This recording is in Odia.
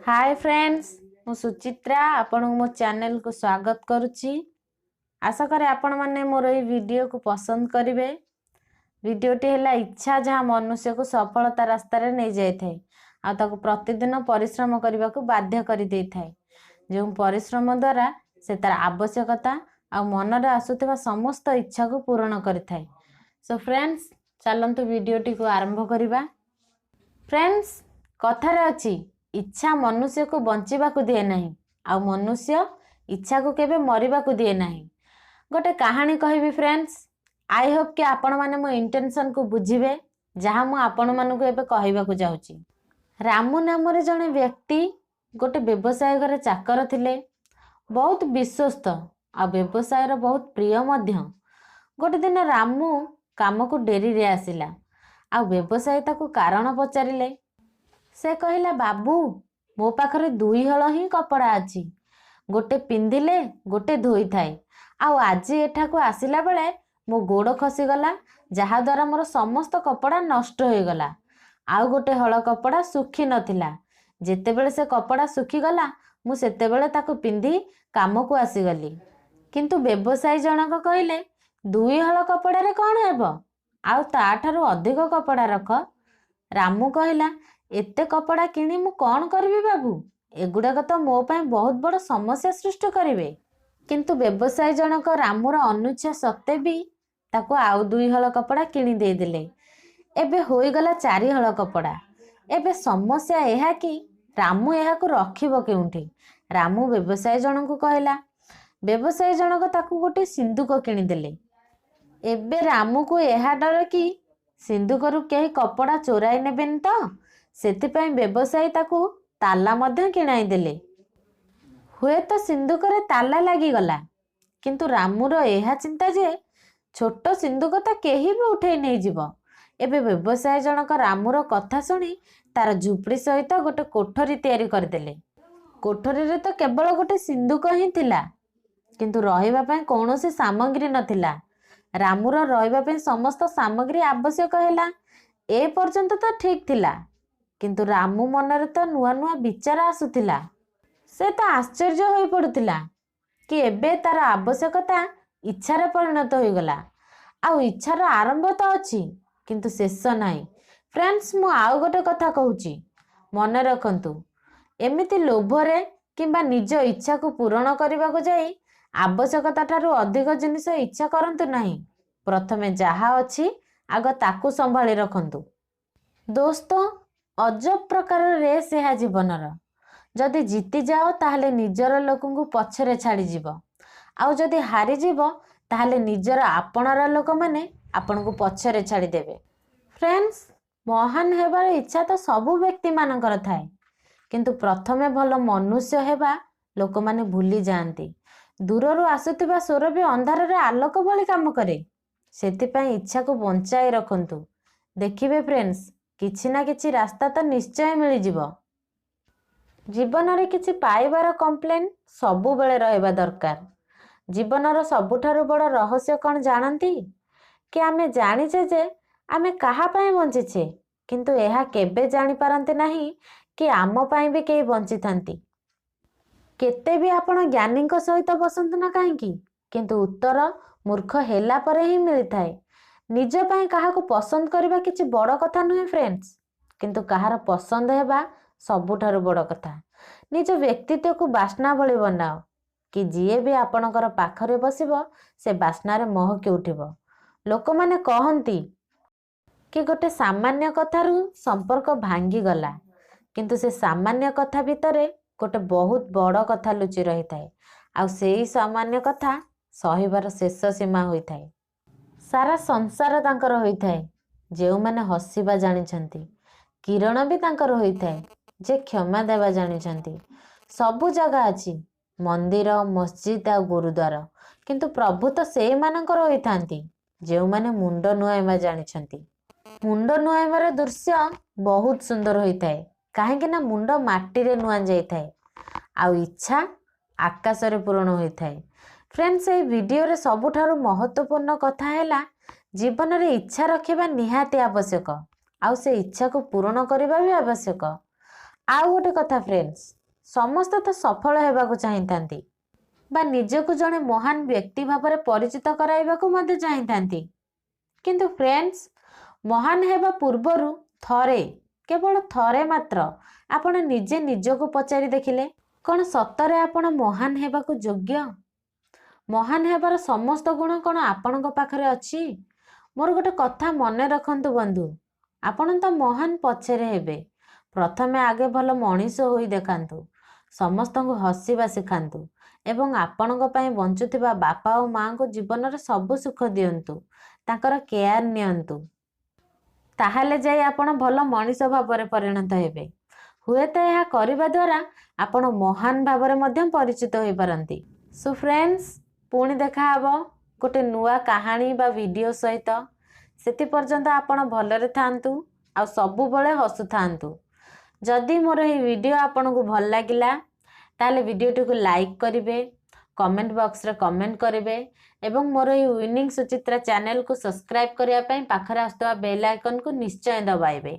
ହାଏ ଫ୍ରେଣ୍ଡସ୍, ମୁଁ ସୁଚିତ୍ରା ଆପଣଙ୍କୁ ମୋ ଚ୍ୟାନେଲକୁ ସ୍ୱାଗତ କରୁଛି। ଆଶା କରେ ଆପଣମାନେ ମୋର ଏଇ ଭିଡ଼ିଓକୁ ପସନ୍ଦ କରିବେ। ଭିଡ଼ିଓଟି ହେଲା ଇଚ୍ଛା ଯାହା ମନୁଷ୍ୟକୁ ସଫଳତା ରାସ୍ତାରେ ନେଇଯାଇଥାଏ ଆଉ ତାକୁ ପ୍ରତିଦିନ ପରିଶ୍ରମ କରିବାକୁ ବାଧ୍ୟ କରିଦେଇଥାଏ, ଯେଉଁ ପରିଶ୍ରମ ଦ୍ୱାରା ସେ ତାର ଆବଶ୍ୟକତା ଆଉ ମନରେ ଆସୁଥିବା ସମସ୍ତ ଇଚ୍ଛାକୁ ପୂରଣ କରିଥାଏ। ସୋ ଫ୍ରେଣ୍ଡସ୍, ଚାଲନ୍ତୁ ଭିଡ଼ିଓଟିକୁ ଆରମ୍ଭ କରିବା। ଫ୍ରେଣ୍ଡସ୍, କଥାରେ ଅଛି ଇଚ୍ଛା ମନୁଷ୍ୟକୁ ବଞ୍ଚିବାକୁ ଦିଏ ନାହିଁ ଆଉ ମନୁଷ୍ୟ ଇଚ୍ଛାକୁ କେବେ ମରିବାକୁ ଦିଏ ନାହିଁ। ଗୋଟେ କାହାଣୀ କହିବି ଫ୍ରେଣ୍ଡସ୍, I Hope କି ଆପଣମାନେ ମୋ ଇଣ୍ଟେନସନ୍କୁ ବୁଝିବେ ଯାହା ମୁଁ ଆପଣମାନଙ୍କୁ ଏବେ କହିବାକୁ ଯାଉଛି। ରାମୁ ନାମରେ ଜଣେ ବ୍ୟକ୍ତି ଗୋଟେ ବ୍ୟବସାୟ ଘରେ ଚାକର ଥିଲେ, ବହୁତ ବିଶ୍ୱସ୍ତ ଆଉ ବ୍ୟବସାୟର ବହୁତ ପ୍ରିୟ ମଧ୍ୟ। ଗୋଟେ ଦିନ ରାମୁ କାମକୁ ଡେରିରେ ଆସିଲା ଆଉ ବ୍ୟବସାୟୀ ତାକୁ କାରଣ ପଚାରିଲେ। ସେ କହିଲା, ବାବୁ, ମୋ ପାଖରେ 2 ହଳ ହିଁ କପଡ଼ା ଅଛି, ଗୋଟେ ପିନ୍ଧିଲେ ଗୋଟେ ଧୋଇଥାଏ, ଆଉ ଆଜି ଏଠାକୁ ଆସିଲା ବେଳେ ମୋ ଗୋଡ଼ ଖସିଗଲା, ଯାହାଦ୍ୱାରା ମୋର ସମସ୍ତ କପଡ଼ା ନଷ୍ଟ ହୋଇଗଲା। ଆଉ ଗୋଟେ ହଳ କପଡ଼ା ଶୁଖି ନଥିଲା, ଯେତେବେଳେ ସେ କପଡ଼ା ଶୁଖିଗଲା ମୁଁ ସେତେବେଳେ ତାକୁ ପିନ୍ଧି କାମକୁ ଆସିଗଲି। କିନ୍ତୁ ବ୍ୟବସାୟୀ ଜଣକ କହିଲେ, 2 ହଳ କପଡ଼ାରେ କ'ଣ ହେବ, ଆଉ ତାଠାରୁ ଅଧିକ କପଡ଼ା ରଖ। ରାମୁ କହିଲା, ଏତେ କପଡ଼ା କିଣି ମୁଁ କ'ଣ କରିବି ବାବୁ, ଏଗୁଡ଼ାକ ତ ମୋ ପାଇଁ ବହୁତ ବଡ଼ ସମସ୍ୟା ସୃଷ୍ଟି କରିବେ। କିନ୍ତୁ ବ୍ୟବସାୟୀ ଜଣକ ରାମୁର ଅନୁଚ୍ଛା ସତ୍ତ୍ୱେ ବି ତାକୁ ଆଉ 2 ହଳ କପଡ଼ା କିଣି ଦେଇଦେଲେ। ଏବେ ହୋଇଗଲା 4 ହଳ କପଡ଼ା। ଏବେ ସମସ୍ୟା ଏହା କି ରାମୁ ଏହାକୁ ରଖିବ କେଉଁଠି? ରାମୁ ବ୍ୟବସାୟୀ ଜଣଙ୍କୁ କହିଲା। ବ୍ୟବସାୟୀ ଜଣକ ତାକୁ ଗୋଟେ ସିନ୍ଦୁକ କିଣିଦେଲେ। ଏବେ ରାମୁକୁ ଏହା ଡର କି ସିନ୍ଦୁକରୁ କେହି କପଡ଼ା ଚୋରାଇ ନେବେନି ତ, ସେଥିପାଇଁ ବ୍ୟବସାୟୀ ତାକୁ ତାଲା ମଧ୍ୟ କିଣାଇ ଦେଲେ। ହୁଏତ ସିନ୍ଦୁକରେ ତାଲା ଲାଗିଗଲା, କିନ୍ତୁ ରାମୁର ଏହା ଚିନ୍ତା ଯେ ଛୋଟ ସିନ୍ଦୁକ ତ କେହି ବି ଉଠେଇ ନେଇଯିବ। ଏବେ ବ୍ୟବସାୟୀ ଜଣକ ରାମୁର କଥା ଶୁଣି ତାର ଝୁପଡ଼ି ସହିତ ଗୋଟେ କୋଠରୀ ତିଆରି କରିଦେଲେ। କୋଠରୀରେ ତ କେବଳ ଗୋଟେ ସିନ୍ଦୁକ ହିଁ ଥିଲା, କିନ୍ତୁ ରହିବା ପାଇଁ କୌଣସି ସାମଗ୍ରୀ ନଥିଲା। ରାମୁର ରହିବା ପାଇଁ ସମସ୍ତ ସାମଗ୍ରୀ ଆବଶ୍ୟକ ହେଲା। ଏ ପର୍ଯ୍ୟନ୍ତ ତ ଠିକ୍ ଥିଲା, କିନ୍ତୁ ରାମୁ ମନରେ ତ ନୂଆ ନୂଆ ବିଚାର ଆସୁଥିଲା। ସେ ତ ଆଶ୍ଚର୍ଯ୍ୟ ହୋଇପଡ଼ୁଥିଲା କି ଏବେ ତାର ଆବଶ୍ୟକତା ଇଚ୍ଛାରେ ପରିଣତ ହୋଇଗଲା। ଆଉ ଇଚ୍ଛାର ଆରମ୍ଭ ତ ଅଛି, କିନ୍ତୁ ଶେଷ ନାହିଁ। ଫ୍ରେଣ୍ଡସ୍, ମୁଁ ଆଉ ଗୋଟେ କଥା କହୁଛି, ମନେ ରଖନ୍ତୁ, ଏମିତି ଲୋଭରେ କିମ୍ବା ନିଜ ଇଚ୍ଛାକୁ ପୂରଣ କରିବାକୁ ଯାଇ ଆବଶ୍ୟକତା ଠାରୁ ଅଧିକ ଜିନିଷ ଇଚ୍ଛା କରନ୍ତୁ ନାହିଁ। ପ୍ରଥମେ ଯାହା ଅଛି ଆଗ ତାକୁ ସମ୍ଭାଳି ରଖନ୍ତୁ। ଦୋସ୍ତ, ଅଜବ ପ୍ରକାରର ରେସ୍ ଏହା ଜୀବନର। ଯଦି ଜିତିଯାଅ ତାହେଲେ ନିଜର ଲୋକଙ୍କୁ ପଛରେ ଛାଡ଼ିଯିବ, ଆଉ ଯଦି ହାରିଯିବ ତାହେଲେ ନିଜର ଆପଣାର ଲୋକମାନେ ଆପଣଙ୍କୁ ପଛରେ ଛାଡ଼ିଦେବେ। ଫ୍ରେଣ୍ଡସ୍, ମହାନ ହେବାର ଇଚ୍ଛା ତ ସବୁ ବ୍ୟକ୍ତିମାନଙ୍କର ଥାଏ, କିନ୍ତୁ ପ୍ରଥମେ ଭଲ ମନୁଷ୍ୟ ହେବା ଲୋକମାନେ ଭୁଲି ଯାଆନ୍ତି। ଦୂରରୁ ଆସୁଥିବା ସ୍ୱର ବି ଅନ୍ଧାରରେ ଆଲୋକ ଭଳି କାମ କରେ। ସେଥିପାଇଁ ଇଚ୍ଛାକୁ ବଞ୍ଚାଇ ରଖନ୍ତୁ। ଦେଖିବେ ଫ୍ରେଣ୍ଡସ୍, କିଛି ନା କିଛି ରାସ୍ତା ତ ନିଶ୍ଚୟ ମିଳିଯିବ। ଜୀବନରେ କିଛି ପାଇବାର କମ୍ପ୍ଲେନ୍ ସବୁବେଳେ ରହିବା ଦରକାର। ଜୀବନର ସବୁଠାରୁ ବଡ଼ ରହସ୍ୟ କ'ଣ ଜାଣନ୍ତି? କି ଆମେ ଜାଣିଛେ ଯେ ଆମେ କାହା ପାଇଁ ବଞ୍ଚିଛେ, କିନ୍ତୁ ଏହା କେବେ ଜାଣିପାରନ୍ତି ନାହିଁ କି ଆମ ପାଇଁ ବି କେହି ବଞ୍ଚିଥାନ୍ତି। କେତେ ବି ଆପଣ ଜ୍ଞାନୀଙ୍କ ସହିତ ବସନ୍ତୁ ନା କାହିଁକି, କିନ୍ତୁ ଉତ୍ତର ମୂର୍ଖ ହେଲା ପରେ ହିଁ ମିଳିଥାଏ। ନିଜ ପାଇଁ କାହାକୁ ପସନ୍ଦ କରିବା କିଛି ବଡ଼ କଥା ନୁହେଁ ଫ୍ରେଣ୍ଡସ୍, କିନ୍ତୁ କାହାର ପସନ୍ଦ ହେବା ସବୁଠାରୁ ବଡ଼ କଥା। ନିଜ ବ୍ୟକ୍ତିତ୍ୱକୁ ବାସ୍ନା ଭଳି ବନାଅ କି ଯିଏ ବି ଆପଣଙ୍କର ପାଖରେ ବସିବ ସେ ବାସ୍ନାରେ ମହକି ଉଠିବ। ଲୋକମାନେ କହନ୍ତି କି ଗୋଟେ ସାମାନ୍ୟ କଥାରୁ ସମ୍ପର୍କ ଭାଙ୍ଗିଗଲା, କିନ୍ତୁ ସେ ସାମାନ୍ୟ କଥା ଭିତରେ ଗୋଟେ ବହୁତ ବଡ଼ କଥା ଲୁଚି ରହିଥାଏ, ଆଉ ସେଇ ସାମାନ୍ୟ କଥା ସହିବାର ଶେଷ ସୀମା ହୋଇଥାଏ। ସାରା ସଂସାର ତାଙ୍କର ହୋଇଥାଏ ଯେଉଁମାନେ ହସିବା ଜାଣିଛନ୍ତି। କିରଣ ବି ତାଙ୍କର ହୋଇଥାଏ ଯେ କ୍ଷମା ଦେବା ଜାଣିଛନ୍ତି। ସବୁ ଜାଗା ଅଛି, ମନ୍ଦିର, ମସଜିଦ୍ ଆଉ ଗୁରୁଦ୍ୱାର, କିନ୍ତୁ ପ୍ରଭୁ ତ ସେଇମାନଙ୍କର ହୋଇଥାନ୍ତି ଯେଉଁମାନେ ମୁଣ୍ଡ ନୁଆଁଇବା ଜାଣିଛନ୍ତି। ମୁଣ୍ଡ ନୁଆଁଇବାର ଦୃଶ୍ୟ ବହୁତ ସୁନ୍ଦର ହୋଇଥାଏ, କାହିଁକି ନା ମୁଣ୍ଡ ମାଟିରେ ନୁଆଁ ଯାଇଥାଏ ଆଉ ଇଚ୍ଛା ଆକାଶରେ ପୂରଣ ହୋଇଥାଏ। ଫ୍ରେଣ୍ଡସ୍, ଏହି ଭିଡ଼ିଓରେ ସବୁଠାରୁ ମହତ୍ତ୍ୱପୂର୍ଣ୍ଣ କଥା ହେଲା ଜୀବନରେ ଇଚ୍ଛା ରଖିବା ନିହାତି ଆବଶ୍ୟକ, ଆଉ ସେ ଇଚ୍ଛାକୁ ପୂରଣ କରିବା ବି ଆବଶ୍ୟକ। ଆଉ ଗୋଟେ କଥା ଫ୍ରେଣ୍ଡସ୍, ସମସ୍ତେ ତ ସଫଳ ହେବାକୁ ଚାହିଁଥାନ୍ତି ବା ନିଜକୁ ଜଣେ ମହାନ ବ୍ୟକ୍ତି ଭାବରେ ପରିଚିତ କରାଇବାକୁ ମଧ୍ୟ ଚାହିଁଥାନ୍ତି। କିନ୍ତୁ ଫ୍ରେଣ୍ଡସ୍, ମହାନ ହେବା ପୂର୍ବରୁ ଥରେ, କେବଳ ଥରେ ମାତ୍ର ଆପଣ ନିଜେ ନିଜକୁ ପଚାରି ଦେଖିଲେ, କ'ଣ ସତରେ ଆପଣ ମହାନ ହେବାକୁ ଯୋଗ୍ୟ? ମହାନ ହେବାର ସମସ୍ତ ଗୁଣ କ'ଣ ଆପଣଙ୍କ ପାଖରେ ଅଛି? ମୋର ଗୋଟେ କଥା ମନେ ରଖନ୍ତୁ ବନ୍ଧୁ, ଆପଣ ତ ମହାନ ପଛରେ ହେବେ, ପ୍ରଥମେ ଆଗେ ଭଲ ମଣିଷ ହୋଇ ଦେଖାନ୍ତୁ। ସମସ୍ତଙ୍କୁ ହସିବା ଶିଖାନ୍ତୁ ଏବଂ ଆପଣଙ୍କ ପାଇଁ ବଞ୍ଚୁଥିବା ବାପା ଓ ମାଆଙ୍କୁ ଜୀବନର ସବୁ ସୁଖ ଦିଅନ୍ତୁ, ତାଙ୍କର କେୟାର ନିଅନ୍ତୁ। ତାହେଲେ ଯାଇ ଆପଣ ଭଲ ମଣିଷ ଭାବରେ ପରିଣତ ହେବେ। ହୁଏତ ଏହା କରିବା ଦ୍ୱାରା ଆପଣ ମହାନ ଭାବରେ ମଧ୍ୟ ପରିଚିତ ହୋଇପାରନ୍ତି। ସୋ ଫ୍ରେଣ୍ଡସ୍, ପୁଣି ଦେଖାହେବ ଗୋଟେ ନୂଆ କାହାଣୀ ବା ଭିଡ଼ିଓ ସହିତ। ସେଥି ପର୍ଯ୍ୟନ୍ତ ଆପଣ ଭଲରେ ଥାଆନ୍ତୁ ଆଉ ସବୁବେଳେ ହସୁଥାନ୍ତୁ। ଯଦି ମୋର ଏହି ଭିଡ଼ିଓ ଆପଣଙ୍କୁ ଭଲ ଲାଗିଲା, ତାହେଲେ ଭିଡ଼ିଓଟିକୁ ଲାଇକ୍ କରିବେ, କମେଣ୍ଟ ବକ୍ସରେ କମେଣ୍ଟ କରିବେ ଏବଂ ମୋର ଏହି ୱିନିଂ ସୁଚିତ୍ରା ଚ୍ୟାନେଲକୁ ସବସ୍କ୍ରାଇବ୍ କରିବା ପାଇଁ ପାଖରେ ଆସୁଥିବା ବେଲ୍ ଆଇକନ୍କୁ ନିଶ୍ଚୟ ଦବାଇବେ।